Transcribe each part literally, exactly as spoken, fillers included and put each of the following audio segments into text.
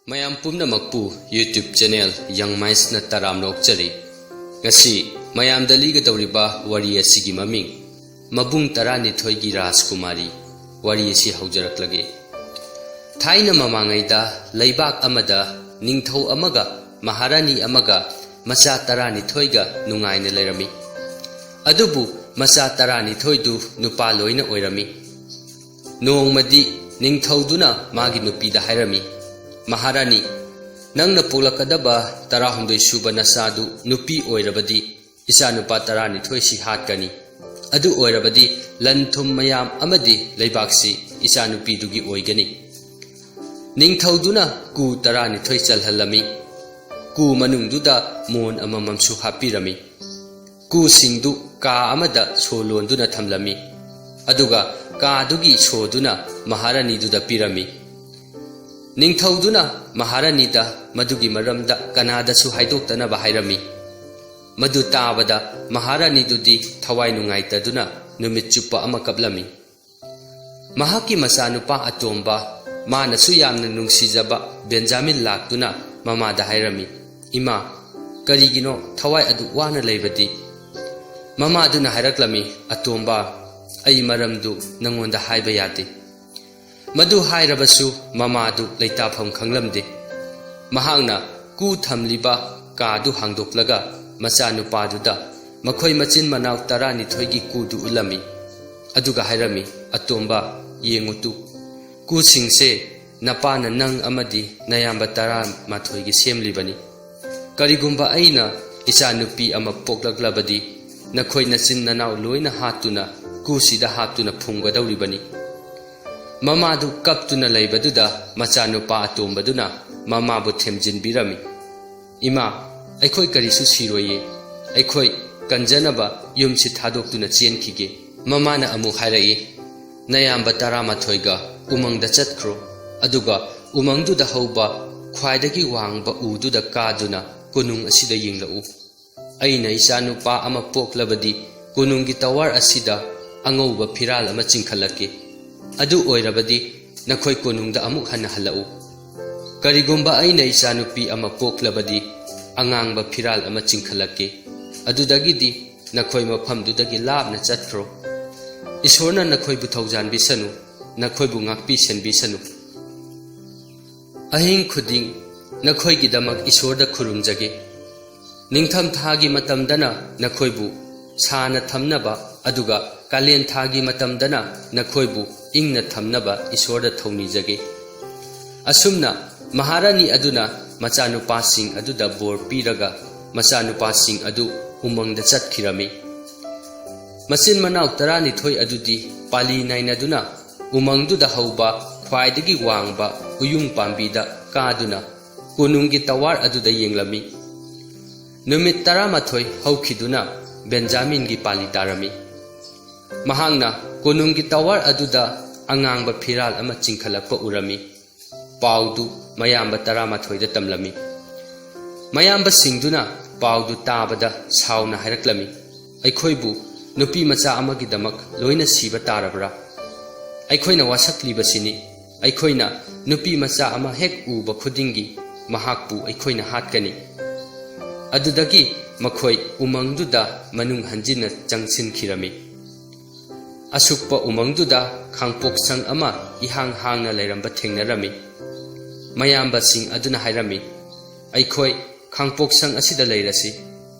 ꯃꯌꯥꯝ ꯄꯨꯝꯅꯃꯛꯄꯨ YouTube channel ꯌꯪ ꯃꯥꯏꯟꯁꯅ ꯇꯔꯥꯝꯅ ꯑꯣꯛꯆꯔꯤ꯫ ꯉꯁꯤ ꯃꯌꯥꯝꯗ ꯂꯤꯒꯗꯧꯔꯤꯕ ꯋꯥꯔꯤ ꯑꯁꯤꯒꯤ ꯃꯃꯤꯡ ꯃꯕꯨꯡ ꯇꯔꯥꯅꯤꯊꯣꯏꯒꯤ ꯔꯥꯖꯀꯨꯃꯥꯔꯤ꯫ ꯋꯥꯔꯤ ꯑꯁꯤ ꯍꯧꯖꯔꯛꯂꯒꯦ꯫ ꯊꯥꯏꯅ ꯃꯃꯥꯡꯉꯩꯗ ꯂꯩꯕꯥꯛ ꯑꯃꯗ ꯅꯤꯡꯊꯧ ꯑꯃꯒ ꯃꯍꯥꯔꯥꯅꯤ ꯑꯃꯒ ꯃꯆꯥ ꯇꯔꯥꯅꯤꯊꯣꯏꯒ ꯅꯨꯡꯉꯥꯏꯅ ꯂꯩꯔꯝꯃꯤ꯫ ꯑꯗꯨꯕꯨ ꯃꯆꯥ ꯇꯔꯥꯅꯤꯊꯣꯏꯗꯨ ꯅꯨꯄꯥ ꯂꯣꯏꯅ ꯑꯣꯏꯔꯝꯃꯤ꯫ ꯅꯣꯡꯃꯗꯤ ꯅꯤꯡꯊꯧꯗꯨꯅ ꯃꯥꯒꯤ ꯅꯨꯄꯤꯗ ꯍꯥꯏꯔꯝꯃꯤ, "ꯃꯍꯥꯔꯥꯅꯤ, ꯅꯪꯅ ꯄꯣꯛꯂꯛꯀꯗꯕ ꯇꯔꯥꯍꯨꯝꯗꯣꯏ ꯁꯨꯕ ꯅꯆꯥꯗꯨ ꯅꯨꯄꯤ ꯑꯣꯏꯔꯕꯗꯤ ꯏꯆꯥꯅꯨꯄꯥ ꯇꯔꯥꯅꯤꯊꯣꯏꯁꯤ ꯍꯥꯠꯀꯅꯤ꯫ ꯑꯗꯨ ꯑꯣꯏꯔꯕꯗꯤ ꯂꯟ ꯊꯨꯝ ꯃꯌꯥꯝ ꯑꯃꯗꯤ ꯂꯩꯕꯥꯛꯁꯤ ꯏꯆꯥꯅꯨꯄꯤꯗꯨꯒꯤ ꯑꯣꯏꯒꯅꯤ"꯫ ꯅꯤꯡꯊꯧꯗꯨꯅ ꯀꯨ ꯇꯔꯥꯅꯤꯊꯣꯏ ꯆꯜꯍꯜꯂꯝꯃꯤ꯫ ꯀꯨ ꯃꯅꯨꯡꯗꯨꯗ ꯃꯣꯟ ꯑꯃꯃꯝꯁꯨ ꯍꯥꯞꯄꯤꯔꯝꯃꯤ꯫ ꯀꯨꯁꯤꯡꯗꯨ ꯀꯥ ꯑꯃꯗ ꯁꯣ ꯂꯣꯟꯗꯨꯅ ꯊꯝꯂꯝꯃꯤ꯫ ꯑꯗꯨꯒ ꯀꯥꯗꯨꯒꯤ ꯁꯣꯗꯨꯅ ꯃꯍꯥꯔꯥꯅꯤꯗꯨꯗ ꯄꯤꯔꯝꯃꯤ꯫ ꯅꯤꯡꯊꯧꯗꯨꯅ ꯃꯍꯥꯔꯥꯅꯤꯗ ꯃꯗꯨꯒꯤ ꯃꯔꯝꯗ ꯀꯅꯥꯗꯁꯨ ꯍꯥꯏꯗꯣꯛꯇꯅꯕ ꯍꯥꯏꯔꯝꯃꯤ꯫ ꯃꯗꯨ ꯇꯥꯕꯗ ꯃꯍꯥꯔꯥꯅꯤꯗꯨꯗꯤ ꯊꯋꯥꯏ ꯅꯨꯡꯉꯥꯏꯇꯗꯨꯅ ꯅꯨꯃꯤꯠ ꯆꯨꯞꯄ ꯑꯃ ꯀꯞꯂꯝꯃꯤ꯫ ꯃꯍꯥꯛꯀꯤ ꯃꯆꯥꯅꯨꯄꯥ ꯑꯇꯣꯝꯕ, ꯃꯥꯅꯁꯨ ꯌꯥꯝꯅ ꯅꯨꯡꯁꯤꯖꯕ ꯕꯦꯟꯖꯥꯃꯤꯟ ꯂꯥꯛꯇꯨꯅ ꯃꯃꯥꯗ ꯍꯥꯏꯔꯝꯃꯤ, "ꯏꯃꯥ, ꯀꯔꯤꯒꯤꯅꯣ ꯊꯋꯥꯏ ꯑꯗꯨꯛ ꯋꯥꯅ ꯂꯩꯕꯗꯤ?" ꯃꯃꯥꯗꯨꯅ ꯍꯥꯏꯔꯛꯂꯝꯃꯤ, "ꯑꯇꯣꯝꯕ, ꯑꯩ ꯃꯔꯝꯗꯨ ꯅꯪꯉꯣꯟꯗ ꯍꯥꯏꯕ ꯌꯥꯗꯦ"꯫ ꯃꯗꯨ ꯍꯥꯏꯔꯕꯁꯨ ꯃꯃꯥꯗꯨ ꯂꯩꯇꯥꯐꯝ ꯈꯪꯂꯝꯗꯦ꯫ ꯃꯍꯥꯛꯅ ꯀꯨ ꯊꯝꯂꯤꯕ ꯀꯥꯗꯨ ꯍꯥꯡꯗꯣꯛꯂꯒ ꯃꯆꯥꯅꯨꯄꯥꯗꯨꯗ ꯃꯈꯣꯏ ꯃꯆꯤꯟ ꯃꯅꯥꯎ ꯇꯔꯥꯅꯤꯊꯣꯏꯒꯤ ꯀꯨꯗꯨ ꯎꯠꯂꯝꯃꯤ꯫ ꯑꯗꯨꯒ ꯍꯥꯏꯔꯝꯃꯤ, "ꯑꯇꯣꯝꯕ, ꯌꯦꯡꯉꯨ ꯇꯨ, ꯀꯨꯁꯤꯡꯁꯦ ꯅꯄꯥꯅ ꯅꯪ ꯑꯃꯗꯤ ꯅꯌꯥꯝꯕ ꯇꯔꯥꯃꯥꯊꯣꯏꯒꯤ ꯁꯦꯝꯂꯤꯕꯅꯤ꯫ ꯀꯔꯤꯒꯨꯝꯕ ꯑꯩꯅ ꯏꯆꯥꯅꯨꯄꯤ ꯑꯃ ꯄꯣꯛꯂꯛꯂꯕꯗꯤ ꯅꯈꯣꯏ ꯅꯆꯤꯟ ꯅꯅꯥꯎ ꯂꯣꯏꯅ ꯍꯥꯠꯇꯨꯅ ꯀꯨꯁꯤꯗ ꯍꯥꯞꯇꯨꯅ ꯐꯨꯝꯒꯗꯧꯔꯤꯕꯅꯤ"꯫ ꯃꯃꯥꯗꯨ ꯀꯞꯇꯨꯅ ꯂꯩꯕꯗꯨꯗ ꯃꯆꯥꯅꯨꯄꯥ ꯑꯇꯣꯝꯕꯗꯨꯅ ꯃꯃꯥꯕꯨ ꯊꯦꯝꯖꯤꯟꯕꯤꯔꯝꯃꯤ, "ꯏꯃꯥ, ꯑꯩꯈꯣꯏ ꯀꯔꯤꯁꯨ ꯁꯤꯔꯣꯏꯌꯦ꯫ ꯑꯩꯈꯣꯏ ꯀꯟꯖꯅꯕ ꯌꯨꯝꯁꯤ ꯊꯥꯗꯣꯛꯇꯨꯅ ꯆꯦꯟꯈꯤꯒꯦ"꯫ ꯃꯃꯥꯅ ꯑꯃꯨꯛ ꯍꯥꯏꯔꯛꯏ, "ꯅꯌꯥꯝꯕ ꯇꯔꯥꯃꯥꯊꯣꯏꯒ ꯎꯃꯪꯗ ꯆꯠꯈ꯭ꯔꯣ, ꯑꯗꯨꯒ ꯎꯃꯪꯗꯨꯗ ꯍꯧꯕ ꯈ꯭ꯋꯥꯏꯗꯒꯤ ꯋꯥꯡꯕ ꯎꯗꯨꯗ ꯀꯥꯗꯨꯅ ꯀꯣꯅꯨꯡ ꯑꯁꯤꯗ ꯌꯦꯡꯂꯛꯎ꯫ ꯑꯩꯅ ꯏꯆꯥꯅꯨꯄꯥ ꯑꯃ ꯄꯣꯛꯂꯕꯗꯤ ꯀꯣꯅꯨꯡꯒꯤ ꯇꯋꯥꯔ ꯑꯁꯤꯗ ꯑꯉꯧꯕ ꯐꯤꯔꯥꯜ ꯑꯃ ꯆꯤꯡꯈꯠꯂꯛꯀꯦ꯫ ꯑꯗꯨ ꯑꯣꯏꯔꯕꯗꯤ ꯅꯈꯣꯏ ꯀꯣꯅꯨꯡꯗ ꯑꯃꯨꯛ ꯍꯟꯅ ꯍꯜꯂꯛꯎ"꯫ "ꯀꯔꯤꯒꯨꯝꯕ ꯑꯩꯅ ꯏꯆꯥꯅꯨꯄꯤ ꯑꯃ ꯄꯣꯛꯂꯕꯗꯤ, ꯑꯉꯥꯡꯕ ꯐꯤꯔꯥꯜ ꯑꯃ ꯆꯤꯡꯈꯠꯂꯛꯀꯦ꯫ ꯑꯗꯨꯗꯒꯤꯗꯤ ꯅꯈꯣꯏ ꯃꯐꯝꯗꯨꯗꯒꯤ ꯂꯥꯞꯅ ꯆꯠꯈ꯭ꯔꯣ꯫ ꯏꯁꯣꯔꯅ ꯅꯈꯣꯏꯕꯨ ꯊꯧꯖꯥꯟꯕꯤꯁꯅꯨ, ꯅꯈꯣꯏꯕꯨ ꯉꯥꯛꯄꯤ ꯁꯦꯟꯕꯤꯁꯅꯨ꯫ ꯑꯍꯤꯡ ꯈꯨꯗꯤꯡ ꯅꯈꯣꯏꯒꯤꯗꯃꯛ ꯏꯁꯣꯔꯗ ꯈꯨꯔꯨꯝꯖꯒꯦ꯫ ꯅꯤꯡꯊꯝꯊꯥꯒꯤ ꯃꯇꯝꯗꯅ ꯅꯈꯣꯏꯕꯨ ꯁꯥꯅ ꯊꯝꯅꯕ, ꯑꯗꯨꯒ ꯀꯥꯂꯦꯟ ꯊꯥꯒꯤ ꯃꯇꯝꯗꯅ ꯅꯈꯣꯏꯕꯨ ꯏꯪꯅ ꯊꯝꯅꯕ ꯏꯁꯣꯔꯗ ꯊꯧꯅꯤꯖꯒꯦ꯫" ꯑꯁꯨꯝꯅ ꯃꯍꯥꯔꯥꯅꯤ ꯑꯗꯨꯅ ꯃꯆꯥꯅꯨꯄꯥꯁꯤꯡ ꯑꯗꯨꯗ ꯕꯣꯔ ꯄꯤꯔꯒ, ꯃꯆꯥꯅꯨꯄꯥꯁꯤꯡ ꯑꯗꯨ ꯎꯃꯪꯗ ꯆꯠꯈꯤꯔꯝꯃꯤ꯫ ꯃꯆꯤꯟ ꯃꯅꯥꯎ ꯇꯔꯥꯅꯤꯊꯣꯏ ꯑꯗꯨꯗꯤ ꯄꯥꯂꯤ ꯅꯥꯏꯅꯗꯨꯅ ꯎꯃꯪꯗꯨꯗ ꯍꯧꯕ ꯈ꯭ꯋꯥꯏꯗꯒꯤ ꯋꯥꯡꯕ ꯎꯌꯨꯡ ꯄꯥꯝꯕꯤꯗ ꯀꯥꯗꯨꯅ ꯀꯣꯅꯨꯡꯒꯤ ꯇꯋꯥꯔ ꯑꯗꯨꯗ ꯌꯦꯡꯂꯝꯃꯤ꯫ ꯅꯨꯃꯤꯠ ꯇꯔꯥꯃꯥꯊꯣꯏ ꯍꯧꯈꯤꯗꯨꯅ ꯕꯦꯟꯖꯥꯃꯤꯟꯒꯤ ꯄꯥꯂꯤ ꯇꯥꯔꯝꯃꯤ꯫ ꯃꯍꯥꯛꯅ ꯀꯣꯅꯨꯡꯒꯤ ꯇꯋꯥꯔ ꯑꯗꯨꯗ ꯑꯉꯥꯡꯕ ꯐꯤꯔꯥꯜ ꯑꯃ ꯆꯤꯡꯈꯠꯂꯛꯄ ꯎꯔꯝꯃꯤ꯫ ꯄꯥꯎꯗꯨ ꯃꯌꯥꯝꯕ ꯇꯔꯥꯃꯥꯊꯣꯏꯗ ꯇꯝꯂꯝꯃꯤ꯫ ꯃꯌꯥꯝꯕꯁꯤꯡꯗꯨꯅ ꯄꯥꯎꯗꯨ ꯇꯥꯕꯗ ꯁꯥꯎꯅ ꯍꯥꯏꯔꯛꯂꯝꯃꯤ, "ꯑꯩꯈꯣꯏꯕꯨ ꯅꯨꯄꯤ ꯃꯆꯥ ꯑꯃꯒꯤꯗꯃꯛ ꯂꯣꯏꯅ ꯁꯤꯕ ꯇꯥꯔꯕ꯭ꯔꯥ? ꯑꯩꯈꯣꯏꯅ ꯋꯥꯁꯛꯂꯤꯕꯁꯤꯅꯤ꯫ ꯑꯩꯈꯣꯏꯅ ꯅꯨꯄꯤ ꯃꯆꯥ ꯑꯃ ꯍꯦꯛ ꯎꯕ ꯈꯨꯗꯤꯡꯒꯤ ꯃꯍꯥꯛꯄꯨ ꯑꯩꯈꯣꯏꯅ ꯍꯥꯠꯀꯅꯤ꯫" ꯑꯗꯨꯗꯒꯤ ꯃꯈꯣꯏ ꯎꯃꯪꯗꯨꯗ ꯃꯅꯨꯡ ꯍꯟꯖꯤꯟꯅ ꯆꯪꯁꯤꯟꯈꯤꯔꯝꯃꯤ꯫ ꯑꯁꯨꯛꯄ ꯎꯃꯪꯗꯨꯗ ꯈꯥꯡꯄꯣꯛꯁꯪ ꯑꯃ ꯏꯍꯥꯡ ꯍꯥꯡꯅ ꯂꯩꯔꯝꯕ ꯊꯦꯡꯅꯔꯝꯃꯤ꯫ ꯃꯌꯥꯝꯕꯁꯤꯡ ꯑꯗꯨꯅ ꯍꯥꯏꯔꯝꯃꯤ, "ꯑꯩꯈꯣꯏ ꯈꯥꯡꯄꯣꯛꯁꯪ ꯑꯁꯤꯗ ꯂꯩꯔꯁꯤ꯫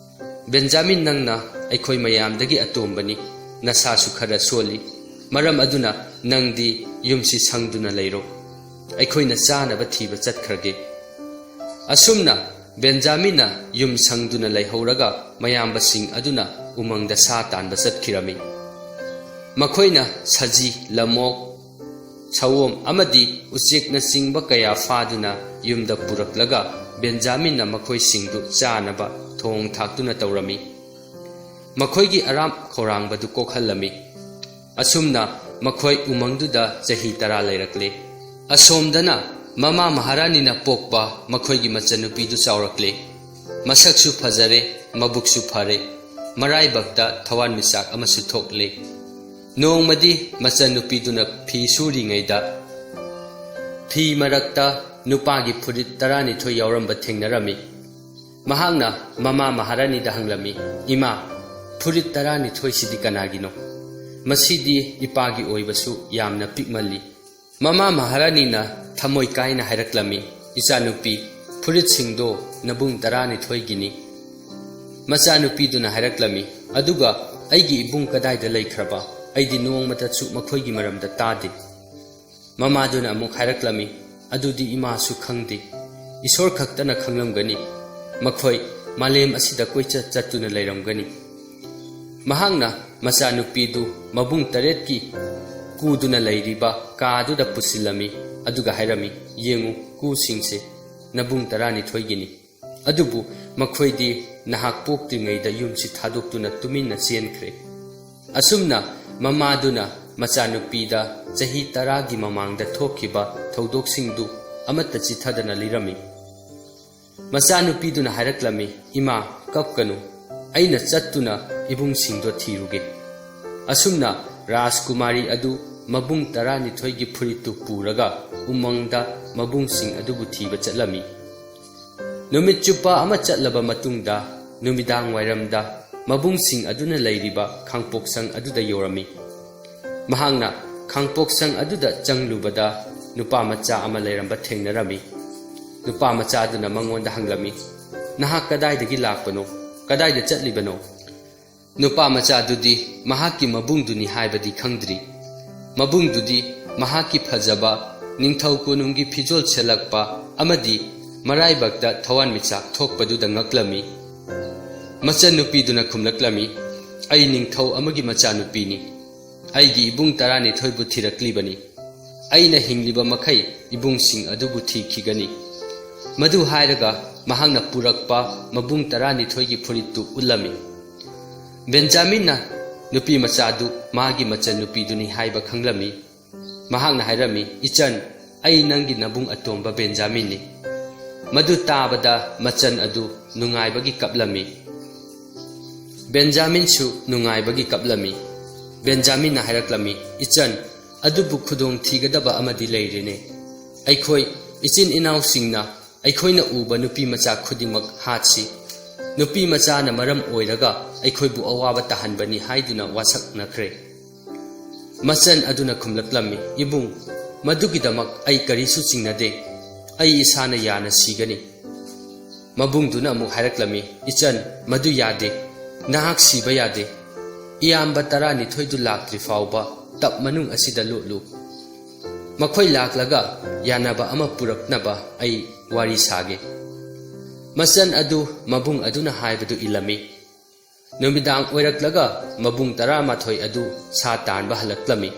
ꯕꯦꯟꯖꯥꯃꯤꯟ, ꯅꯪꯅ ꯑꯩꯈꯣꯏ ꯃꯌꯥꯝꯗꯒꯤ ꯑꯇꯣꯝꯕꯅꯤ, ꯅꯁꯥꯁꯨ ꯈꯔ ꯁꯣꯜꯂꯤ꯫ ꯃꯔꯝ ꯑꯗꯨꯅ ꯅꯪꯗꯤ ꯌꯨꯝꯁꯤ ꯁꯪꯗꯨꯅ ꯂꯩꯔꯣ꯫ ꯑꯩꯈꯣꯏꯅ ꯆꯥꯅꯕ ꯊꯤꯕ ꯆꯠꯈ꯭ꯔꯒꯦ꯫" ꯑꯁꯨꯝꯅ ꯕꯦꯟꯖꯥꯃꯤꯟꯅ ꯌꯨꯝ ꯁꯪꯗꯨꯅ ꯂꯩꯍꯧꯔꯒ, ꯃꯌꯥꯝꯕꯁꯤꯡ ꯑꯗꯨꯅ ꯎꯃꯪꯗ ꯁꯥ ꯇꯥꯟꯕ ꯆꯠꯈꯤꯔꯝꯃꯤ꯫ ꯃꯈꯣꯏꯅ ꯁꯖꯤ, ꯂꯝꯑꯣꯛ, ꯁꯑꯣꯝ ꯑꯃꯗꯤ ꯎꯆꯦꯛꯅꯆꯤꯡꯕ ꯀꯌꯥ ꯐꯥꯗꯨꯅ ꯌꯨꯝꯗ ꯄꯨꯔꯛꯂꯒ, ꯕꯦꯟꯖꯥꯃꯤꯟꯅ ꯃꯈꯣꯏꯁꯤꯡꯗꯨ ꯆꯥꯅꯕ ꯊꯣꯡ ꯊꯥꯛꯇꯨꯅ ꯇꯧꯔꯝꯃꯤ꯫ ꯃꯈꯣꯏꯒꯤ ꯑꯔꯥꯝ ꯈꯧꯔꯥꯡꯕꯗꯨ ꯀꯣꯛꯍꯜꯂꯝꯃꯤ꯫ ꯑꯁꯨꯝꯅ ꯃꯈꯣꯏ ꯎꯃꯪꯗꯨꯗ ꯆꯍꯤ ꯇꯔꯥ ꯂꯩꯔꯛꯂꯦ꯫ ꯑꯁꯣꯝꯗꯅ ꯃꯃꯥ ꯃꯍꯥꯔꯥꯅꯤꯅ ꯄꯣꯛꯄ ꯃꯈꯣꯏꯒꯤ ꯃꯆꯟꯅꯨꯄꯤꯗꯨ ꯆꯥꯎꯔꯛꯂꯦ꯫ ꯃꯁꯛꯁꯨ ꯐꯖꯔꯦ, ꯃꯕꯨꯛꯁꯨ ꯐꯔꯦ, ꯃꯔꯥꯏꯕꯛꯇ ꯊꯋꯥꯟꯃꯤꯆꯥꯛ ꯑꯃꯁꯨ ꯊꯣꯛꯂꯦ꯫ ꯅꯣꯡꯃꯗꯤ ꯃꯆꯟꯅꯨꯄꯤꯗꯨꯅ ꯐꯤ ꯁꯨꯔꯤꯉꯩꯗ ꯐꯤ ꯃꯔꯛꯇ ꯅꯨꯄꯥꯒꯤ ꯐꯨꯔꯤꯠ ꯇꯔꯥꯅꯤꯊꯣꯏ ꯌꯥꯎꯔꯝꯕ ꯊꯦꯡꯅꯔꯝꯃꯤ꯫ ꯃꯍꯥꯛꯅ ꯃꯃꯥ ꯃꯍꯥꯔꯥꯅꯤꯗ ꯍꯪꯂꯝꯃꯤ, "ꯏꯃꯥ, ꯐꯨꯔꯤꯠ ꯇꯔꯥꯅꯤꯊꯣꯏꯁꯤꯗꯤ ꯀꯅꯥꯒꯤꯅꯣ? ꯃꯁꯤꯗꯤ ꯏꯄꯥꯒꯤ ꯑꯣꯏꯕꯁꯨ ꯌꯥꯝꯅ ꯄꯤꯛꯃꯜꯂꯤ꯫" ꯃꯃꯥ ꯃꯍꯥꯔꯥꯅꯤꯅ ꯊꯃꯣꯏ ꯀꯥꯏꯅ ꯍꯥꯏꯔꯛꯂꯝꯃꯤ, "ꯏꯆꯥꯅꯨꯄꯤ, ꯐꯨꯔꯤꯠꯁꯤꯡꯗꯣ ꯅꯕꯨꯡ ꯇꯔꯥꯅꯤꯊꯣꯏꯒꯤꯅꯤ꯫" ꯃꯆꯥꯅꯨꯄꯤꯗꯨꯅ ꯍꯥꯏꯔꯛꯂꯝꯃꯤ, "ꯑꯗꯨꯒ ꯑꯩꯒꯤ ꯏꯕꯨꯡ ꯀꯗꯥꯏꯗ ꯂꯩꯈ꯭ꯔꯕ? ꯑꯩꯗꯤ ꯅꯣꯡꯃꯇꯁꯨ ꯃꯈꯣꯏꯒꯤ ꯃꯔꯝꯗ ꯇꯥꯗꯦ꯫" ꯃꯃꯥꯗꯨꯅ ꯑꯃꯨꯛ ꯍꯥꯏꯔꯛꯂꯝꯃꯤ, "ꯑꯗꯨꯗꯤ ꯏꯃꯥꯁꯨ ꯈꯪꯗꯦ꯫ ꯏꯁꯣꯔ ꯈꯛꯇꯅ ꯈꯪꯂꯝꯒꯅꯤ꯫ ꯃꯈꯣꯏ ꯃꯥꯂꯦꯝ ꯑꯁꯤꯗ ꯀꯣꯏꯆꯠ ꯆꯠꯇꯨꯅ ꯂꯩꯔꯝꯒꯅꯤ꯫" ꯃꯍꯥꯛꯅ ꯃꯆꯥꯅꯨꯄꯤꯗꯨ ꯃꯕꯨꯡ ꯇꯔꯦꯠꯀꯤ ꯀꯨꯗꯨꯅ ꯂꯩꯔꯤꯕ ꯀꯥꯗꯨꯗ ꯄꯨꯁꯤꯜꯂꯝꯃꯤ, ꯑꯗꯨꯒ ꯍꯥꯏꯔꯝꯃꯤ, "ꯌꯦꯡꯉꯨ, ꯀꯨꯁꯤꯡꯁꯦ ꯅꯕꯨꯡ ꯇꯔꯥꯅꯤꯊꯣꯏꯒꯤꯅꯤ꯫ ꯑꯗꯨꯕꯨ ꯃꯈꯣꯏꯗꯤ ꯅꯍꯥꯛ ꯄꯣꯛꯇ꯭ꯔꯤꯉꯩꯗ ꯌꯨꯝꯁꯤ ꯊꯥꯗꯣꯛꯇꯨꯅ ꯇꯨꯃꯤꯟꯅ ꯆꯦꯟꯈ꯭ꯔꯦ꯫" ꯑꯁꯨꯝꯅ ꯃꯃꯥꯗꯨꯅ ꯃꯆꯥꯅꯨꯄꯤꯗ ꯆꯍꯤ ꯇꯔꯥꯒꯤ ꯃꯃꯥꯡꯗ ꯊꯣꯛꯈꯤꯕ ꯊꯧꯗꯣꯛꯁꯤꯡꯗꯨ ꯑꯃꯠꯇ ꯆꯤꯊꯗꯅ ꯂꯤꯔꯝꯃꯤ꯫ ꯃꯆꯥꯅꯨꯄꯤꯗꯨꯅ ꯍꯥꯏꯔꯛꯂꯝꯃꯤ, "ꯏꯃꯥ, ꯀꯞꯀꯅꯨ꯫ ꯑꯩꯅ ꯆꯠꯇꯨꯅ ꯏꯕꯨꯡꯁꯤꯡꯗꯣ ꯊꯤꯔꯨꯒꯦ꯫" ꯑꯁꯨꯝꯅ ꯔꯥꯖꯀꯨꯃꯥꯔꯤ ꯑꯗꯨ ꯃꯕꯨꯡ ꯇꯔꯥꯅꯤꯊꯣꯏꯒꯤ ꯐꯨꯔꯤꯠꯇꯨ ꯄꯨꯔꯒ ꯎꯃꯪꯗ ꯃꯕꯨꯡꯁꯤꯡ ꯑꯗꯨꯕꯨ ꯊꯤꯕ ꯆꯠꯂꯝꯃꯤ꯫ ꯅꯨꯃꯤꯠ ꯆꯨꯞꯄ ꯑꯃ ꯆꯠꯂꯕ ꯃꯇꯨꯡꯗ, ꯅꯨꯃꯤꯗꯥꯡ ꯋꯥꯏꯔꯝꯗ ꯃꯕꯨꯡꯁꯤꯡ ꯑꯗꯨꯅ ꯂꯩꯔꯤꯕ ꯈꯥꯡꯄꯣꯛꯁꯪ ꯑꯗꯨꯗ ꯌꯧꯔꯝꯃꯤ꯫ ꯃꯍꯥꯛꯅ ꯈꯥꯡꯄꯣꯛꯁꯪ ꯑꯗꯨꯗ ꯆꯪꯂꯨꯕꯗ, ꯅꯨꯄꯥ ꯃꯆꯥ ꯑꯃ ꯂꯩꯔꯝꯕ ꯊꯦꯡꯅꯔꯝꯃꯤ꯫ ꯅꯨꯄꯥ ꯃꯆꯥ ꯑꯗꯨꯅ ꯃꯉꯣꯟꯗ ꯍꯪꯂꯝꯃꯤ, "ꯅꯍꯥꯛ ꯀꯗꯥꯏꯗꯒꯤ ꯂꯥꯛꯄꯅꯣ? ꯀꯗꯥꯏꯗ ꯆꯠꯂꯤꯕꯅꯣ?" ꯅꯨꯄꯥ ꯃꯆꯥꯗꯨꯗꯤ ꯃꯍꯥꯛꯀꯤ ꯃꯕꯨꯡꯗꯨꯅꯤ ꯍꯥꯏꯕꯗꯤ ꯈꯪꯗ꯭ꯔꯤ꯫ ꯃꯕꯨꯡꯗꯨꯗꯤ ꯃꯍꯥꯛꯀꯤ ꯐꯖꯕ, ꯅꯤꯡꯊꯧ ꯀꯣꯅꯨꯡꯒꯤ ꯐꯤꯖꯣꯜ ꯁꯦꯠꯂꯛꯄ ꯑꯃꯗꯤ ꯃꯔꯥꯏꯕꯛꯇ ꯊꯋꯥꯟꯃꯤꯆꯥꯛ ꯊꯣꯛꯄꯗꯨꯗ ꯉꯛꯂꯝꯃꯤ꯫ ꯃꯆꯟꯅꯨꯄꯤꯗꯨꯅ ꯈꯨꯝꯂꯛꯂꯝꯃꯤ, "ꯑꯩ ꯅꯤꯡꯊꯧ ꯑꯃꯒꯤ ꯃꯆꯥꯅꯨꯄꯤꯅꯤ꯫ ꯑꯩꯒꯤ ꯏꯕꯨꯡ ꯇꯔꯥꯅꯤꯊꯣꯏꯕꯨ ꯊꯤꯔꯛꯂꯤꯕꯅꯤ꯫ ꯑꯩꯅ ꯍꯤꯡꯂꯤꯕ ꯃꯈꯩ ꯏꯕꯨꯡꯁꯤꯡ ꯑꯗꯨꯕꯨ ꯊꯤꯈꯤꯒꯅꯤ꯫" ꯃꯗꯨ ꯍꯥꯏꯔꯒ ꯃꯍꯥꯛꯅ ꯄꯨꯔꯛꯄ ꯃꯕꯨꯡ ꯇꯔꯥꯅꯤꯊꯣꯏꯒꯤ ꯐꯨꯔꯤꯠꯇꯨ ꯎꯠꯂꯝꯃꯤ꯫ ꯕꯦꯟꯖꯥꯃꯤꯟꯅ ꯅꯨꯄꯤ ꯃꯆꯥꯗꯨ ꯃꯥꯒꯤ ꯃꯆꯟꯅꯨꯄꯤꯗꯨꯅꯤ ꯍꯥꯏꯕ ꯈꯪꯂꯝꯃꯤ꯫ ꯃꯍꯥꯛꯅ ꯍꯥꯏꯔꯝꯃꯤ, "ꯏꯆꯟ, ꯑꯩ ꯅꯪꯒꯤ ꯅꯕꯨꯡ ꯑꯇꯣꯝꯕ ꯕꯦꯟꯖꯥꯃꯤꯟꯅꯤ꯫" ꯃꯗꯨ ꯇꯥꯕꯗ ꯃꯆꯟ ꯑꯗꯨ ꯅꯨꯡꯉꯥꯏꯕꯒꯤ ꯀꯞꯂꯝꯃꯤ꯫ ꯕꯦꯟꯖꯥꯃꯤꯟꯁꯨ ꯅꯨꯡꯉꯥꯏꯕꯒꯤ ꯀꯞꯂꯝꯃꯤ꯫ ꯕꯦꯟꯖꯥꯃꯤꯟꯅ ꯍꯥꯏꯔꯛꯂꯝꯃꯤ, "ꯏꯆꯟ, ꯑꯗꯨꯕꯨ ꯈꯨꯗꯣꯡ ꯊꯤꯒꯗꯕ ꯑꯃꯗꯤ ꯂꯩꯔꯦꯅꯦ꯫ ꯑꯩꯈꯣꯏ ꯏꯆꯤꯟ ꯏꯅꯥꯎꯁꯤꯡꯅ ꯑꯩꯈꯣꯏꯅ ꯎꯕ ꯅꯨꯄꯤ ꯃꯆꯥ ꯈꯨꯗꯤꯡꯃꯛ ꯍꯥꯠꯁꯤ꯫ ꯅꯨꯄꯤ ꯃꯆꯥꯅ ꯃꯔꯝ ꯑꯣꯏꯔꯒ ꯑꯩꯈꯣꯏꯕꯨ ꯑꯋꯥꯕ ꯇꯥꯍꯟꯕꯅꯤ ꯍꯥꯏꯗꯨꯅ ꯋꯥꯁꯛꯅꯈ꯭ꯔꯦ꯫ ꯃꯆꯟ ꯑꯗꯨꯅ ꯈꯨꯝꯂꯛꯂꯝꯃꯤ, "ꯏꯕꯨꯡ, ꯃꯗꯨꯒꯤꯗꯃꯛ ꯑꯩ ꯀꯔꯤꯁꯨ ꯆꯤꯡꯅꯗꯦ꯫ ꯑꯩ ꯏꯁꯥꯅ ꯌꯥꯅ ꯁꯤꯒꯅꯤ꯫" ꯃꯕꯨꯡꯗꯨꯅ ꯑꯃꯨꯛ ꯍꯥꯏꯔꯛꯂꯝꯃꯤ, "ꯏꯆꯟ, ꯃꯗꯨ ꯌꯥꯗꯦ꯫ ꯅꯍꯥꯛ ꯁꯤꯕ ꯌꯥꯗꯦ꯫ ꯏꯌꯥꯝꯕ ꯇꯔꯥꯅꯤꯊꯣꯏꯗꯨ ꯂꯥꯛꯇ꯭ꯔꯤ ꯐꯥꯎꯕ ꯇꯞ ꯃꯅꯨꯡ ꯑꯁꯤꯗ ꯂꯣꯠꯂꯨ꯫ ꯃꯈꯣꯏ ꯂꯥꯛꯂꯒ ꯌꯥꯅꯕ ꯑꯃ ꯄꯨꯔꯛꯅꯕ ꯑꯩ ꯋꯥꯔꯤ ꯁꯥꯒꯦ꯫" ꯃꯆꯟ ꯑꯗꯨ ꯃꯕꯨꯡ ꯑꯗꯨꯅ ꯍꯥꯏꯕꯗꯨ ꯏꯜꯂꯝꯃꯤ꯫ ꯅꯨꯃꯤꯗꯥꯡ ꯑꯣꯏꯔꯛꯂꯒ ꯃꯕꯨꯡ ꯇꯔꯥꯃꯥꯊꯣꯏ ꯑꯗꯨ ꯁꯥ ꯇꯥꯟꯕ ꯍꯜꯂꯛꯂꯝꯃꯤ꯫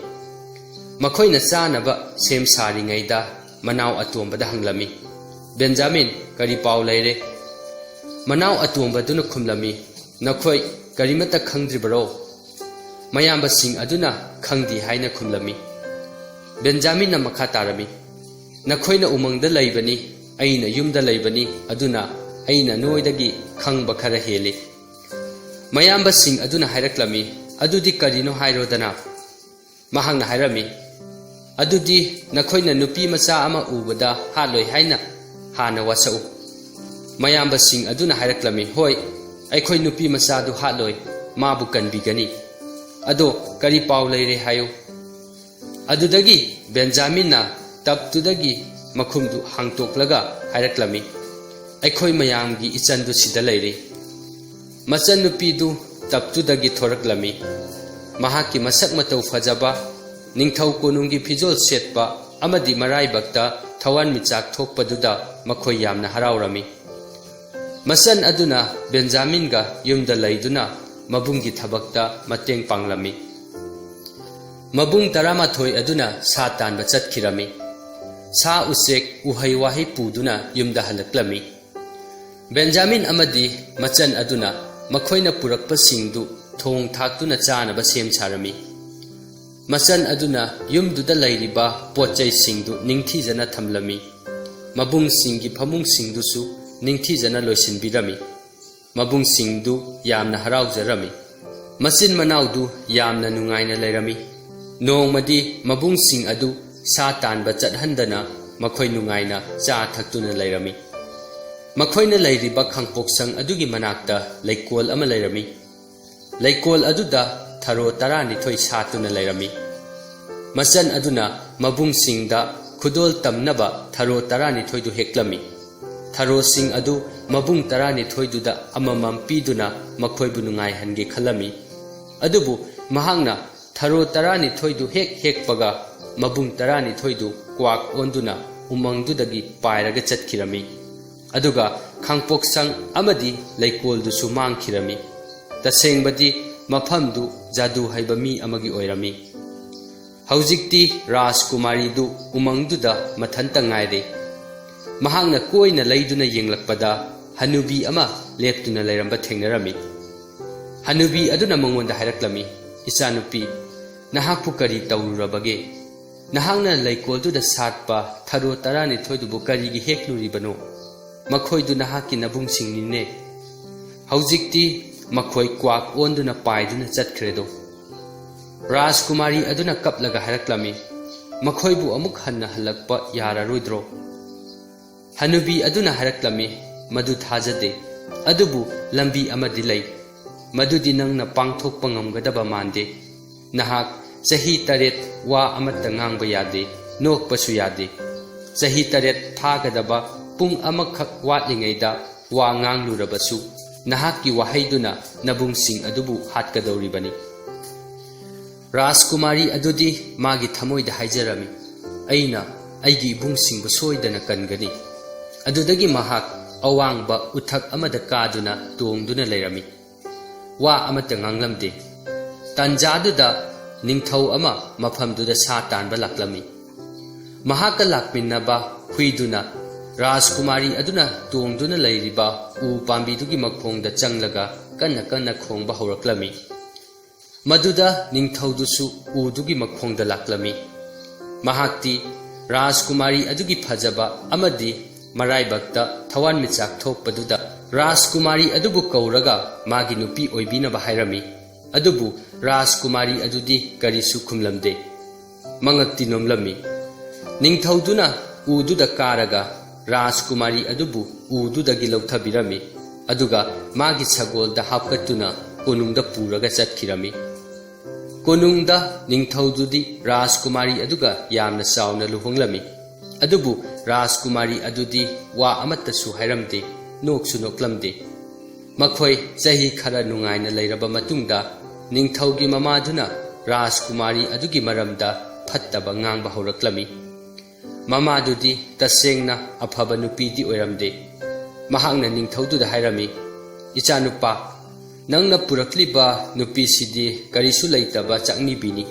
ꯃꯈꯣꯏꯅ ꯆꯥꯅꯕ ꯁꯦꯝ ꯁꯥꯔꯤꯉꯩꯗ ꯃꯅꯥꯎ ꯑꯇꯣꯝꯕꯗ ꯍꯪꯂꯝꯃꯤ, "ꯕꯦꯟꯖꯥꯃꯤꯟ, ꯀꯔꯤ ꯄꯥꯎ ꯂꯩꯔꯦ?" ꯃꯅꯥꯎ ꯑꯇꯣꯝꯕꯗꯨꯅ ꯈꯨꯝꯂꯝꯃꯤ, "ꯅꯈꯣꯏ ꯀꯔꯤꯃꯠꯇ ꯈꯪꯗ꯭ꯔꯤꯕꯔꯣ?" ꯃꯌꯥꯝꯕꯁꯤꯡ ꯑꯗꯨꯅ ꯈꯪꯗꯦ ꯍꯥꯏꯅ ꯈꯨꯝꯂꯝꯃꯤ꯫ ꯕꯦꯟꯖꯥꯃꯤꯟꯅ ꯃꯈꯥ ꯇꯥꯔꯝꯃꯤ, "ꯅꯈꯣꯏꯅ ꯎꯃꯪꯗ ꯂꯩꯕꯅꯤ, ꯑꯩꯅ ꯌꯨꯝꯗ ꯂꯩꯕꯅꯤ, ꯑꯗꯨꯅ ꯑꯩꯅ ꯅꯣꯏꯗꯒꯤ ꯈꯪꯕ ꯈꯔ ꯍꯦꯜꯂꯤ꯫" ꯃꯌꯥꯝꯕꯁꯤꯡ ꯑꯗꯨꯅ ꯍꯥꯏꯔꯛꯂꯝꯃꯤ, "ꯑꯗꯨꯗꯤ ꯀꯔꯤꯅꯣ ꯍꯥꯏꯔꯣꯗꯅ?" ꯃꯍꯥꯛꯅ ꯍꯥꯏꯔꯝꯃꯤ, "ꯑꯗꯨꯗꯤ ꯅꯈꯣꯏꯅ ꯅꯨꯄꯤ ꯃꯆꯥ ꯑꯃ ꯎꯕꯗ ꯍꯥꯠꯂꯣꯏ ꯍꯥꯏꯅ ꯍꯥꯟꯅ ꯋꯥꯁꯛꯎ꯫" ꯃꯌꯥꯝꯕꯁꯤꯡ ꯑꯗꯨꯅ ꯍꯥꯏꯔꯛꯂꯝꯃꯤ, "ꯍꯣꯏ, ꯑꯩꯈꯣꯏ ꯅꯨꯄꯤ ꯃꯆꯥꯗꯨ ꯍꯥꯠꯂꯣꯏ, ꯃꯥꯕꯨ ꯀꯟꯕꯤꯒꯅꯤ꯫ ꯑꯗꯣ ꯀꯔꯤ ꯄꯥꯎ ꯂꯩꯔꯦ ꯍꯥꯏꯌꯨ?" ꯑꯗꯨꯗꯒꯤ ꯕꯦꯟꯖꯥꯃꯤꯟꯅ ꯇꯞꯇꯨꯗꯒꯤ ꯃꯈꯨꯝꯗꯨ ꯍꯥꯡꯇꯣꯛꯂꯒ ꯍꯥꯏꯔꯛꯂꯝꯃꯤ, "ꯑꯩꯈꯣꯏ ꯃꯌꯥꯝꯒꯤ ꯏꯆꯟꯗꯨ ꯁꯤꯗ ꯂꯩꯔꯤ꯫" ꯃꯆꯟꯅꯨꯄꯤꯗꯨ ꯇꯞꯇꯨꯗꯒꯤ ꯊꯣꯔꯛꯂꯝꯃꯤ꯫ ꯃꯍꯥꯛꯀꯤ ꯃꯁꯛ ꯃꯇꯧ ꯐꯖꯕ, ꯅꯤꯡꯊꯧ ꯀꯣꯅꯨꯡꯒꯤ ꯐꯤꯖꯣꯜ ꯁꯦꯠꯄ ꯑꯃꯗꯤ ꯃꯔꯥꯏꯕꯛꯇ ꯊꯋꯥꯟꯃꯤꯆꯥꯛ ꯊꯣꯛꯄꯗꯨꯗ ꯃꯈꯣꯏ ꯌꯥꯝꯅ ꯍꯔꯥꯎꯔꯝꯃꯤ꯫ ꯃꯆꯟ ꯑꯗꯨꯅ ꯕꯦꯟꯖꯥꯃꯤꯟꯒ ꯌꯨꯝꯗ ꯂꯩꯗꯨꯅ ꯃꯕꯨꯡꯒꯤ ꯊꯕꯛꯇ ꯃꯇꯦꯡ ꯄꯥꯡꯂꯝꯃꯤ꯫ ꯃꯕꯨꯡ ꯇꯔꯥꯃꯥꯊꯣꯏ ꯑꯗꯨꯅ ꯁꯥ ꯇꯥꯟꯕ ꯆꯠꯈꯤꯔꯝꯃꯤ꯫ ꯁꯥ ꯎꯆꯦꯛ, ꯎꯍꯩ ꯋꯥꯍꯩ ꯄꯨꯗꯨꯅ ꯌꯨꯝꯗ ꯍꯜꯂꯛꯂꯝꯃꯤ꯫ ꯕꯦꯟꯖꯥꯃꯤꯟ ꯑꯃꯗꯤ ꯃꯆꯟ ꯑꯗꯨꯅ ꯃꯈꯣꯏꯅ ꯄꯨꯔꯛꯄꯁꯤꯡꯗꯨ ꯊꯣꯡ ꯊꯥꯛꯇꯨꯅ ꯆꯥꯅꯕ ꯁꯦꯝ ꯁꯥꯔꯝꯃꯤ꯫ ꯃꯆꯟ ꯑꯗꯨꯅ ꯌꯨꯝꯗꯨꯗ ꯂꯩꯔꯤꯕ ꯄꯣꯠ ꯆꯩꯁꯤꯡꯗꯨ ꯅꯤꯡꯊꯤꯖꯅ ꯊꯝꯂꯝꯃꯤ꯫ ꯃꯕꯨꯡꯁꯤꯡꯒꯤ ꯐꯃꯨꯡꯁꯤꯡꯗꯨꯁꯨ ꯅꯤꯡꯊꯤꯖꯅ ꯂꯣꯏꯁꯤꯟꯕꯤꯔꯝꯃꯤ꯫ ꯃꯕꯨꯡꯁꯤꯡꯗꯨ ꯌꯥꯝꯅ ꯍꯔꯥꯎꯖꯔꯝꯃꯤ꯫ ꯃꯆꯤꯟ ꯃꯅꯥꯎꯗꯨ ꯌꯥꯝꯅ ꯅꯨꯡꯉꯥꯏꯅ ꯂꯩꯔꯝꯃꯤ꯫ ꯅꯣꯡꯃꯗꯤ ꯃꯕꯨꯡꯁꯤꯡ ꯑꯗꯨ ꯁꯥ ꯇꯥꯟꯕ ꯆꯠꯍꯟꯗꯅ ꯃꯈꯣꯏ ꯅꯨꯡꯉꯥꯏꯅ ꯆꯥ ꯊꯛꯇꯨꯅ ꯂꯩꯔꯝꯃꯤ꯫ ꯃꯈꯣꯏꯅ ꯂꯩꯔꯤꯕ ꯈꯥꯡꯄꯣꯛꯁꯪ ꯑꯗꯨꯒꯤ ꯃꯅꯥꯛꯇ ꯂꯩꯀꯣꯜ ꯑꯃ ꯂꯩꯔꯝꯃꯤ꯫ ꯂꯩꯀꯣꯜ ꯑꯗꯨꯗ ꯊꯔꯣ ꯇꯔꯥꯅꯤꯊꯣꯏ ꯁꯥꯠꯇꯨꯅ ꯂꯩꯔꯝꯃꯤ꯫ ꯃꯆꯟ ꯑꯗꯨꯅ ꯃꯕꯨꯡꯁꯤꯡꯗ ꯈꯨꯗꯣꯜ ꯇꯝꯅꯕ ꯊꯔꯣ ꯇꯔꯥꯅꯤꯊꯣꯏꯗꯨ ꯍꯦꯛꯂꯝꯃꯤ꯫ ꯊꯔꯣꯁꯤꯡ ꯑꯗꯨ ꯃꯕꯨꯡ ꯇꯔꯥꯅꯤꯊꯣꯏꯗꯨꯗ ꯑꯃꯃꯝ ꯄꯤꯗꯨꯅ ꯃꯈꯣꯏꯕꯨ ꯅꯨꯡꯉꯥꯏꯍꯟꯒꯦ ꯈꯜꯂꯝꯃꯤ꯫ ꯑꯗꯨꯕꯨ ꯃꯍꯥꯛꯅ ꯊꯔꯣ ꯇꯔꯥꯅꯤꯊꯣꯏꯗꯨ ꯍꯦꯛ ꯍꯦꯛꯄꯒ ꯃꯕꯨꯡ ꯇꯔꯥꯅꯤꯊꯣꯏꯗꯨ ꯀ꯭ꯋꯥꯛ ꯑꯣꯟꯗꯨꯅ ꯎꯃꯪꯗꯨꯗꯒꯤ ꯄꯥꯏꯔꯒ ꯆꯠꯈꯤꯔꯝꯃꯤ꯫ ꯑꯗꯨꯒ ꯈꯥꯡꯄꯣꯛꯁꯪ ꯑꯃꯗꯤ ꯂꯩꯀꯣꯜꯗꯨꯁꯨ ꯃꯥꯡꯈꯤꯔꯝꯃꯤ꯫ ꯇꯁꯦꯡꯕꯗꯤ ꯃꯐꯝꯗꯨ ꯖꯥꯗꯨ ꯍꯩꯕ ꯃꯤ ꯑꯃꯒꯤ ꯑꯣꯏꯔꯝꯃꯤ꯫ ꯍꯧꯖꯤꯛꯇꯤ ꯔꯥꯖꯀꯨꯃꯥꯔꯤꯗꯨ ꯎꯃꯪꯗꯨꯗ ꯃꯊꯟꯇ ꯉꯥꯏꯔꯦ꯫ ꯃꯍꯥꯛꯅ ꯀꯣꯏꯅ ꯂꯩꯗꯨꯅ ꯌꯦꯡꯂꯛꯄꯗ ꯍꯅꯨꯕꯤ ꯑꯃ ꯂꯦꯞꯇꯨꯅ ꯂꯩꯔꯝꯕ ꯊꯦꯡꯅꯔꯝꯃꯤ꯫ ꯍꯅꯨꯕꯤ ꯑꯗꯨꯅ ꯃꯉꯣꯟꯗ ꯍꯥꯏꯔꯛꯂꯝꯃꯤ, "ꯏꯆꯥꯅꯨꯄꯤ, ꯅꯍꯥꯛꯄꯨ ꯀꯔꯤ ꯇꯧꯔꯨꯔꯕꯒꯦ? ꯅꯍꯥꯛꯅ ꯂꯩꯀꯣꯜꯗꯨꯗ ꯁꯥꯠꯄ ꯊꯔꯣ ꯇꯔꯥꯅꯤꯊꯣꯏꯗꯨꯕꯨ ꯀꯔꯤꯒꯤ ꯍꯦꯛꯂꯨꯔꯤꯕꯅꯣ? ꯃꯈꯣꯏꯗꯨ ꯅꯍꯥꯛꯀꯤ ꯅꯕꯨꯡꯁꯤꯡꯅꯤꯅꯦ꯫ ꯍꯧꯖꯤꯛꯇꯤ ꯃꯈꯣꯏ ꯀ꯭ꯋꯥꯛ ꯑꯣꯟꯗꯨꯅ ꯄꯥꯏꯗꯨꯅ ꯆꯠꯈ꯭ꯔꯦꯗꯣ꯫" ꯔꯥꯖꯀꯨꯃꯥꯔꯤ ꯑꯗꯨꯅ ꯀꯞꯂꯒ ꯍꯥꯏꯔꯛꯂꯝꯃꯤ, "ꯃꯈꯣꯏꯕꯨ ꯑꯃꯨꯛ ꯍꯟꯅ ꯍꯜꯂꯛꯄ ꯌꯥꯔꯔꯣꯏꯗ꯭ꯔꯣ?" ꯍꯅꯨꯕꯤ ꯑꯗꯨꯅ ꯍꯥꯏꯔꯛꯂꯝꯃꯤ, "ꯃꯗꯨ ꯊꯥꯖꯗꯦ, ꯑꯗꯨꯕꯨ ꯂꯝꯕꯤ ꯑꯃꯗꯤ ꯂꯩ꯫ ꯃꯗꯨꯗꯤ ꯅꯪꯅ ꯄꯥꯡꯊꯣꯛꯄ ꯉꯝꯒꯗꯕ ꯃꯥꯟꯗꯦ꯫ ꯅꯍꯥꯛ ꯆꯍꯤ ꯇꯔꯦꯠ ꯋꯥ ꯑꯃꯠꯇ ꯉꯥꯡꯕ ꯌꯥꯗꯦ, ꯅꯣꯛꯄꯁꯨ ꯌꯥꯗꯦ꯫ ꯆꯍꯤ ꯇꯔꯦꯠ ꯐꯥꯒꯗꯕ ꯄꯨꯡ ꯑꯃꯈꯛ ꯋꯥꯠꯂꯤꯉꯩꯗ ꯋꯥ ꯉꯥꯡꯂꯨꯔꯕꯁꯨ, ꯅꯍꯥꯛꯀꯤ ꯋꯥꯍꯩꯗꯨꯅ ꯅꯕꯨꯡꯁꯤꯡ ꯑꯗꯨꯕꯨ ꯍꯥꯠꯀꯗꯧꯔꯤꯕꯅꯤ꯫" ꯔꯥꯖꯀꯨꯃꯥꯔꯤ ꯑꯗꯨꯗꯤ ꯃꯥꯒꯤ ꯊꯃꯣꯏꯗ ꯍꯥꯏꯖꯔꯝꯃꯤ, "ꯑꯩꯅ ꯑꯩꯒꯤ ꯏꯕꯨꯡꯁꯤꯡꯕꯨ ꯁꯣꯏꯗꯅ ꯀꯟꯒꯅꯤ꯫" ꯑꯗꯨꯗꯒꯤ ꯃꯍꯥꯛ ꯑꯋꯥꯡꯕ ꯎꯊꯛ ꯑꯃꯗ ꯀꯥꯗꯨꯅ ꯇꯣꯡꯗꯨꯅ ꯂꯩꯔꯝꯃꯤ꯫ ꯋꯥ ꯑꯃꯠꯇ ꯉꯥꯡꯂꯝꯗꯦ꯫ ꯇꯥꯟꯖꯥꯗꯨꯗ ꯅꯤꯡꯊꯧ ꯑꯃ ꯃꯐꯝꯗꯨꯗ ꯁꯥ ꯇꯥꯟꯕ ꯂꯥꯛꯂꯝꯃꯤ꯫ ꯃꯍꯥꯛꯀ ꯂꯥꯛꯃꯤꯟꯅꯕ ꯍꯨꯏꯗꯨꯅ ꯔꯥꯖꯀꯨꯃꯥꯔꯤ ꯑꯗꯨꯅ ꯇꯣꯡꯗꯨꯅ ꯂꯩꯔꯤꯕ ꯎ ꯄꯥꯝꯕꯤꯗꯨꯒꯤ ꯃꯈꯣꯡꯗ ꯆꯪꯂꯒ ꯀꯟꯅ ꯀꯟꯅ ꯈꯣꯡꯕ ꯍꯧꯔꯛꯂꯝꯃꯤ꯫ ꯃꯗꯨꯗ ꯅꯤꯡꯊꯧꯗꯨꯁꯨ ꯎꯗꯨꯒꯤ ꯃꯈꯣꯡꯗ ꯂꯥꯛꯂꯝꯃꯤ꯫ ꯃꯍꯥꯛꯇꯤ ꯔꯥꯖꯀꯨꯃꯥꯔꯤ ꯑꯗꯨꯒꯤ ꯐꯖꯕ ꯑꯃꯗꯤ ꯃꯔꯥꯏꯕꯛꯇ ꯊꯋꯥꯟꯃꯤꯆꯥꯛ ꯊꯣꯛꯄꯗꯨꯗ ꯔꯥꯖꯀꯨꯃꯥꯔꯤ ꯑꯗꯨꯕꯨ ꯀꯧꯔꯒ ꯃꯥꯒꯤ ꯅꯨꯄꯤ ꯑꯣꯏꯕꯤꯅꯕ ꯍꯥꯏꯔꯝꯃꯤ꯫ ꯑꯗꯨꯕꯨ ꯔꯥꯖꯀꯨꯃꯥꯔꯤ ꯑꯗꯨꯗꯤ ꯀꯔꯤꯁꯨ ꯈꯨꯝꯂꯝꯗꯦ꯫ ꯃꯉꯛꯇꯤ ꯅꯣꯝꯂꯝꯃꯤ꯫ ꯅꯤꯡꯊꯧꯗꯨꯅ ꯎꯗꯨꯗ ꯀꯥꯔꯒ ꯔꯥꯖꯀꯨꯃꯥꯔꯤ ꯑꯗꯨꯕꯨ ꯎꯗꯨꯗꯒꯤ ꯂꯧꯊꯕꯤꯔꯝꯃꯤ꯫ ꯑꯗꯨꯒ ꯃꯥꯒꯤ ꯁꯒꯣꯜꯗ ꯍꯥꯞꯀꯠꯇꯨꯅ ꯀꯣꯅꯨꯡꯗ ꯄꯨꯔꯒ ꯆꯠꯈꯤꯔꯝꯃꯤ꯫ ꯀꯣꯅꯨꯡꯗ ꯅꯤꯡꯊꯧꯗꯨꯗꯤ ꯔꯥꯖꯀꯨꯃꯥꯔꯤ ꯑꯗꯨꯒ ꯌꯥꯝꯅ ꯆꯥꯎꯅ ꯂꯨꯍꯣꯡꯂꯝꯃꯤ꯫ ꯑꯗꯨꯕꯨ ꯔꯥꯖꯀꯨꯃꯥꯔꯤ ꯑꯗꯨꯗꯤ ꯋꯥ ꯑꯃꯠꯇꯁꯨ ꯍꯥꯏꯔꯝꯗꯦ, ꯅꯣꯛꯁꯨ ꯅꯣꯛꯂꯝꯗꯦ꯫ ꯃꯈꯣꯏ ꯆꯍꯤ ꯈꯔ ꯅꯨꯡꯉꯥꯏꯅ ꯂꯩꯔꯕ ꯃꯇꯨꯡꯗ, ꯅꯤꯡꯊꯧꯒꯤ ꯃꯃꯥꯗꯨꯅ ꯔꯥꯖꯀꯨꯃꯥꯔꯤ ꯑꯗꯨꯒꯤ ꯃꯔꯝꯗ ꯐꯠꯇꯕ ꯉꯥꯡꯕ ꯍꯧꯔꯛꯂꯝꯃꯤ꯫ ꯃꯃꯥꯗꯨꯗꯤ ꯇꯁꯦꯡꯅ ꯑꯐꯕ ꯅꯨꯄꯤꯗꯤ ꯑꯣꯏꯔꯝꯗꯦ꯫ ꯃꯍꯥꯛꯅ ꯅꯤꯡꯊꯧꯗꯨꯗ ꯍꯥꯏꯔꯝꯃꯤ, "ꯏꯆꯥꯅꯨꯄꯥ, ꯅꯪꯅ ꯄꯨꯔꯛꯂꯤꯕ ꯅꯨꯄꯤꯁꯤꯗꯤ ꯀꯔꯤꯁꯨ ꯂꯩꯇꯕ ꯆꯥꯛꯅꯤꯕꯤꯅꯤ꯫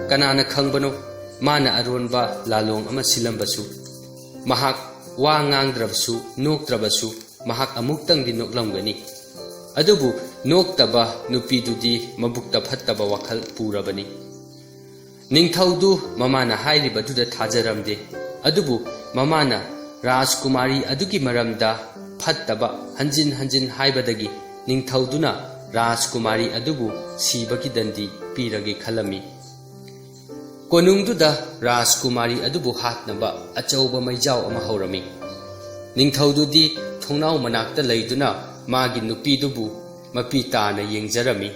ꯀꯅꯥꯅ ꯈꯪꯕꯅꯣ, ꯃꯥꯅ ꯑꯔꯣꯟꯕ ꯂꯥꯂꯣꯡ ꯑꯃ ꯁꯤꯜꯂꯝꯕꯁꯨ꯫ ꯃꯍꯥꯛ ꯋꯥ ꯉꯥꯡꯗ꯭ꯔꯕꯁꯨ, ꯅꯣꯛꯇ꯭ꯔꯕꯁꯨ, ꯃꯍꯥꯛ ꯑꯃꯨꯛꯇꯪꯗꯤ ꯅꯣꯛꯂꯝꯒꯅꯤ꯫ ꯑꯗꯨꯕꯨ ꯅꯣꯛꯇꯕ ꯅꯨꯄꯤꯗꯨꯗꯤ ꯃꯕꯨꯛꯇ ꯐꯠꯇꯕ ꯋꯥꯈꯜ ꯄꯨꯔꯕꯅꯤ꯫" ꯅꯤꯡꯊꯧꯗꯨ ꯃꯃꯥꯅ ꯍꯥꯏꯔꯤꯕꯗꯨꯗ ꯊꯥꯖꯔꯝꯗꯦ꯫ ꯑꯗꯨꯕꯨ ꯃꯃꯥꯅ ꯔꯥꯖꯀꯨꯃꯥꯔꯤ ꯑꯗꯨꯒꯤ ꯃꯔꯝꯗ ꯐꯠꯇꯕ ꯍꯟꯖꯤꯟ ꯍꯟꯖꯤꯟ ꯍꯥꯏꯕꯗꯒꯤ ꯅꯤꯡꯊꯧꯗꯨꯅ ꯔꯥꯖꯀꯨꯃꯥꯔꯤ ꯑꯗꯨꯕꯨ ꯁꯤꯕꯒꯤ ꯗꯟꯗꯤ ꯄꯤꯔꯒꯦ ꯈꯜꯂꯝꯃꯤ꯫ ꯀꯣꯅꯨꯡꯗꯨꯗ ꯔꯥꯖꯀꯨꯃꯥꯔꯤ ꯑꯗꯨꯕꯨ ꯍꯥꯠꯅꯕ ꯑꯆꯧꯕ ꯃꯩꯖꯥꯎ ꯑꯃ ꯍꯧꯔꯝꯃꯤ꯫ ꯅꯤꯡꯊꯧꯗꯨꯗꯤ ꯊꯣꯡꯅꯥꯎ ꯃꯅꯥꯛꯇ ꯂꯩꯗꯨꯅ ꯃꯥꯒꯤ ꯅꯨꯄꯤꯗꯨꯕꯨ ꯃꯄꯤ ꯇꯥꯅ ꯌꯦꯡꯖꯔꯝꯃꯤ꯫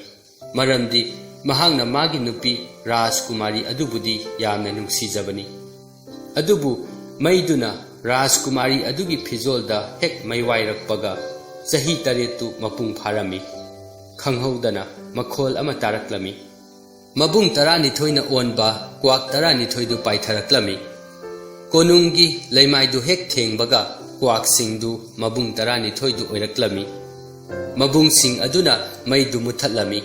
ꯃꯔꯝꯗꯤ ꯃꯍꯥꯛꯅ ꯃꯥꯒꯤ ꯅꯨꯄꯤ ꯔꯥꯖꯀꯨꯃꯥꯔꯤ ꯑꯗꯨꯕꯨꯗꯤ ꯌꯥꯝꯅ ꯅꯨꯡꯁꯤꯖꯕꯅꯤ꯫ ꯑꯗꯨꯕꯨ ꯃꯩꯗꯨꯅ ꯔꯥꯖꯀꯨꯃꯥꯔꯤ ꯑꯗꯨꯒꯤ ꯐꯤꯖꯣꯜꯗ ꯍꯦꯛ ꯃꯩ ꯋꯥꯏꯔꯛꯄꯒ ꯆꯍꯤ ꯇꯔꯦꯠꯇꯨ ꯃꯄꯨꯡ ꯐꯥꯔꯝꯃꯤ꯫ ꯈꯪꯍꯧꯗꯅ ꯃꯈꯣꯜ ꯑꯃ ꯇꯥꯔꯛꯂꯝꯃꯤ꯫ ꯃꯕꯨꯡ ꯇꯔꯥꯅꯤꯊꯣꯏꯅ ꯑꯣꯟꯕ ꯀ꯭ꯋꯥꯛ ꯇꯔꯥꯅꯤꯊꯣꯏꯗꯨ ꯄꯥꯏꯊꯔꯛꯂꯝꯃꯤ꯫ ꯀꯣꯅꯨꯡꯒꯤ ꯂꯩꯃꯥꯏꯗꯨ ꯍꯦꯛ ꯊꯦꯡꯕꯒ ꯀ꯭ꯋꯥꯛꯁꯤꯡꯗꯨ ꯃꯕꯨꯡ ꯇꯔꯥꯅꯤꯊꯣꯏꯗꯨ ꯑꯣꯏꯔꯛꯂꯝꯃꯤ꯫ ꯃꯕꯨꯡꯁꯤꯡ ꯑꯗꯨꯅ ꯃꯩꯗꯨ ꯃꯨꯊꯠꯂꯝꯃꯤ꯫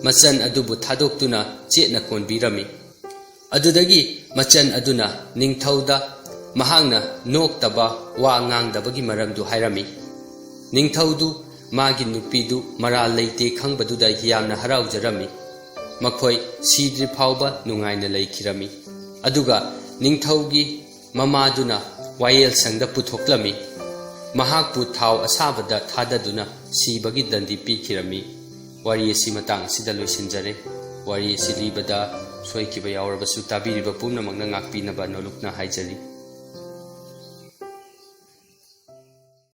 ꯃꯆꯟ ꯑꯗꯨꯕꯨ ꯊꯥꯗꯣꯛꯇꯨꯅ ꯆꯦꯠꯅ ꯀꯣꯟꯕꯤꯔꯝꯃꯤ꯫ ꯑꯗꯨꯗꯒꯤ ꯃꯆꯟ ꯑꯗꯨꯅ ꯅꯤꯡꯊꯧꯗ ꯃꯍꯥꯛꯅ ꯅꯣꯛꯇꯕ, ꯋꯥ ꯉꯥꯡꯗꯕꯒꯤ ꯃꯔꯝꯗꯨ ꯍꯥꯏꯔꯝꯃꯤ꯫ ꯅꯤꯡꯊꯧꯗꯨ ꯃꯥꯒꯤ ꯅꯨꯄꯤꯗꯨ ꯃꯔꯥꯜ ꯂꯩꯇꯦ ꯈꯪꯕꯗꯨꯗ ꯌꯥꯝꯅ ꯍꯔꯥꯎꯖꯔꯝꯃꯤ꯫ ꯃꯈꯣꯏ ꯁꯤꯗ꯭ꯔꯤ ꯐꯥꯎꯕ ꯅꯨꯡꯉꯥꯏꯅ ꯂꯩꯈꯤꯔꯝꯃꯤ꯫ ꯑꯗꯨꯒ ꯅꯤꯡꯊꯧꯒꯤ ꯃꯃꯥꯗꯨꯅ ꯋꯥꯌꯦꯜꯁꯪꯗ ꯄꯨꯊꯣꯛꯂꯝꯃꯤ꯫ ꯃꯍꯥꯛꯄꯨ ꯊꯥꯎ ꯑꯁꯥꯕꯗ ꯊꯥꯗꯗꯨꯅ ꯁꯤꯕꯒꯤ ꯗꯟꯗꯤ ꯄꯤꯈꯤꯔꯝꯃꯤ꯫ ꯋꯥꯔꯤ ꯑꯁꯤ ꯃꯇꯥꯡ ꯑꯁꯤꯗ ꯂꯣꯏꯁꯤꯟꯖꯔꯦ꯫ ꯋꯥꯔꯤ ꯑꯁꯤ ꯂꯤꯕꯗ ꯁꯣꯏꯈꯤꯕ ꯌꯥꯎꯔꯕꯁꯨ ꯇꯥꯕꯤꯔꯤꯕ ꯄꯨꯝꯅꯃꯛꯅ ꯉꯥꯛꯄꯤꯅꯕ ꯅꯣꯂꯨꯛꯅ ꯍꯥꯏꯖꯔꯤ꯫